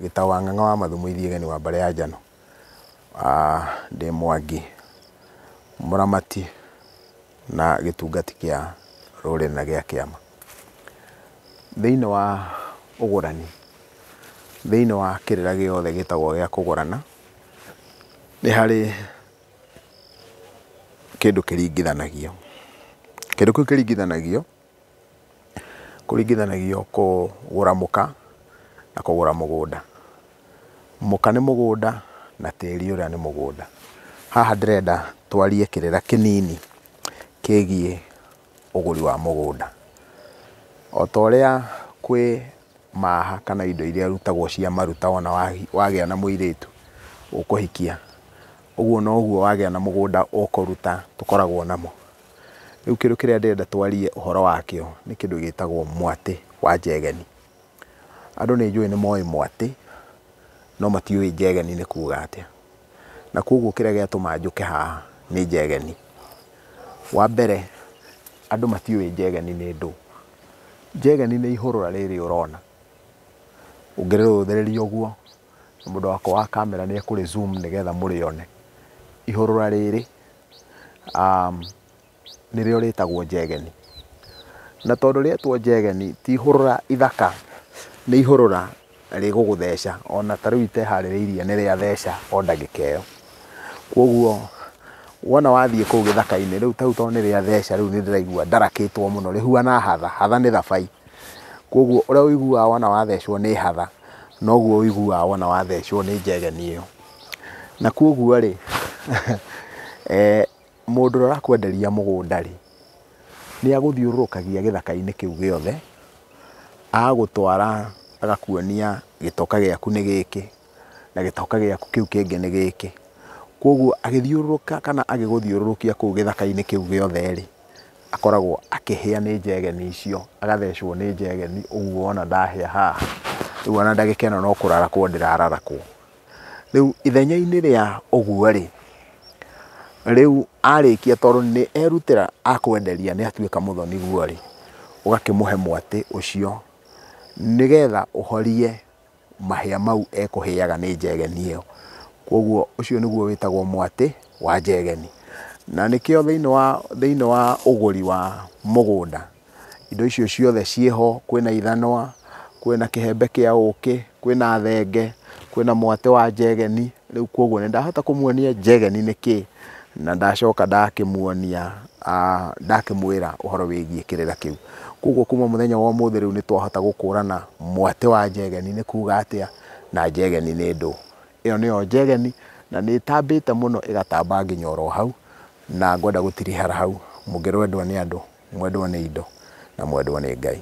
Gĩtaũ wa Ng'ang'a wa Mathumo Ithiegeni wa mbarĩ ya Njano. Ndĩ Mwangi mũramati na gĩtungati kĩa rũrĩrĩ na gĩa kĩama. Thĩinĩ wa ũgũrani, thĩinĩ wa kĩrĩra gĩothe gĩtagwo gĩa kũgũrana, nĩ harĩ kĩndũ kĩringithanagio. Kĩndũ kĩu kĩringithanagio, kũringithanagio kũgũra mũka na kũgũra mũgũnda. Mũka nĩ mũgũnda na tĩri ũrĩa nĩ mũgũnda. Haha ndĩrenda twarie kĩrĩra kĩnini kĩgiĩ ũgũri wa mũgũnda. O ta ũrĩa kwĩ maha kana indo iria irutagwo cia maruta wona wagĩa na mũirĩtu ũkũhikia, ũguo noguo wagĩa na mũgũnda ũkũruta tũkoragwo namo. Rĩu kĩndũ kĩrĩa ndĩrenda twarie ũhoro wakĩo nĩ kĩndũ gĩtagwo mwatĩ wa njegeni. Andũ nĩ njũĩ nĩ moĩ mwatĩ, no matiũĩ njegeni nĩ kuga atĩa. Na koguo kĩrĩa gĩatũma njũke haha nĩ njegeni. Wa mbere, andũ matiũĩ njegeni nĩ ndũ. Njegeni nĩ ihũrũra rĩrĩ ũrona. Ũngĩrĩrũthĩrĩria ũguo, mũndũ wakwa wa kamera nĩ ekũrĩ zoom nĩgetha mũrĩone. Ihũrũra rĩrĩ nĩrĩo rĩtagwo njegeni. Na tondũ rĩetwo njegeni, ti ihũrũra ithaka, nĩ ihũrũra rĩgũgũtheca. Ona ta rĩu iteharĩrĩirie nĩ rĩatheca o ndagĩka ĩyo. Koguo wona wathiĩ kũu gĩthaka-inĩ, rĩu ta rĩu tondũ nĩ rĩatheca rĩu nĩ ndĩraigua ndarakĩtwo mũno, rĩhuana hatha, hatha nĩ thabai. Koguo ũrĩa ũiguaga wona wathecwo nĩ hatha, noguo ũiguaga wona wathecwo nĩ njegeni ĩyo. Na koguo rĩ, mũndũ ũrĩa ũrakwenderia mũgũnda rĩ, nĩ agũthiũrũrũkagia gĩthaka-inĩ kĩu gĩothe, agagũtwara agakuonia gĩtoka gĩaku nĩ gĩkĩ, na gĩtoka gĩaku kĩu kĩngĩ nĩ gĩkĩ. Koguo agĩthiũrũrũka kana agĩgũthiũrũrũkia kũu gĩthaka-inĩ kĩu gĩothe rĩ, akoragwo akĩhĩa nĩ njegeni icio, agathecwo nĩ njegeni ũguo wona ndahĩa haha. Rĩu ona ndagĩka ĩno no kũrarakwo ndĩrararakwo. Rĩu ithenya-inĩ rĩa ũguo rĩ, rĩu arĩkia tondũ nĩ erutĩra akwenderia nĩ atuĩka mũthoni guo rĩ, ũgakĩmũhe mwatĩ ũcio nĩgetha ũhorie mahĩa mau ekũhĩaga nĩ njegeni ĩyo. Koguo ũcio nĩguo wĩtagwo mwatĩ wa njegeni. Na nĩkĩo thĩinĩ wa ũgũri wa mũgũnda, indo icio ciothe ciĩho, kwĩna ithanwa, kwĩna kĩhembe kĩa ũkĩ, kwĩna thenge, kwĩna mwatĩ wa njegeni. Rĩu koguo nĩ ndahota kũmuonia njegeni nĩ kĩ, na ndacoka ndakĩmuonia, ndakĩmwĩra ũhoro wĩgiĩ kĩrĩra kĩu. Koguo kuma mũthenya wa ũmũthĩ rĩu nĩ twahota gũkũrana mwatĩ wa njegeni nĩ kuga atĩa na njegeni nĩ ndũ. Ĩyo nĩyo njegeni na nĩ ĩtambĩte mũno ĩgatamba nginya oro hau, na ngwenda gũtirihara hau. Mũngĩrwendwo nĩ andũ, mwendwo nĩ indo na mwendwo nĩ Ngai.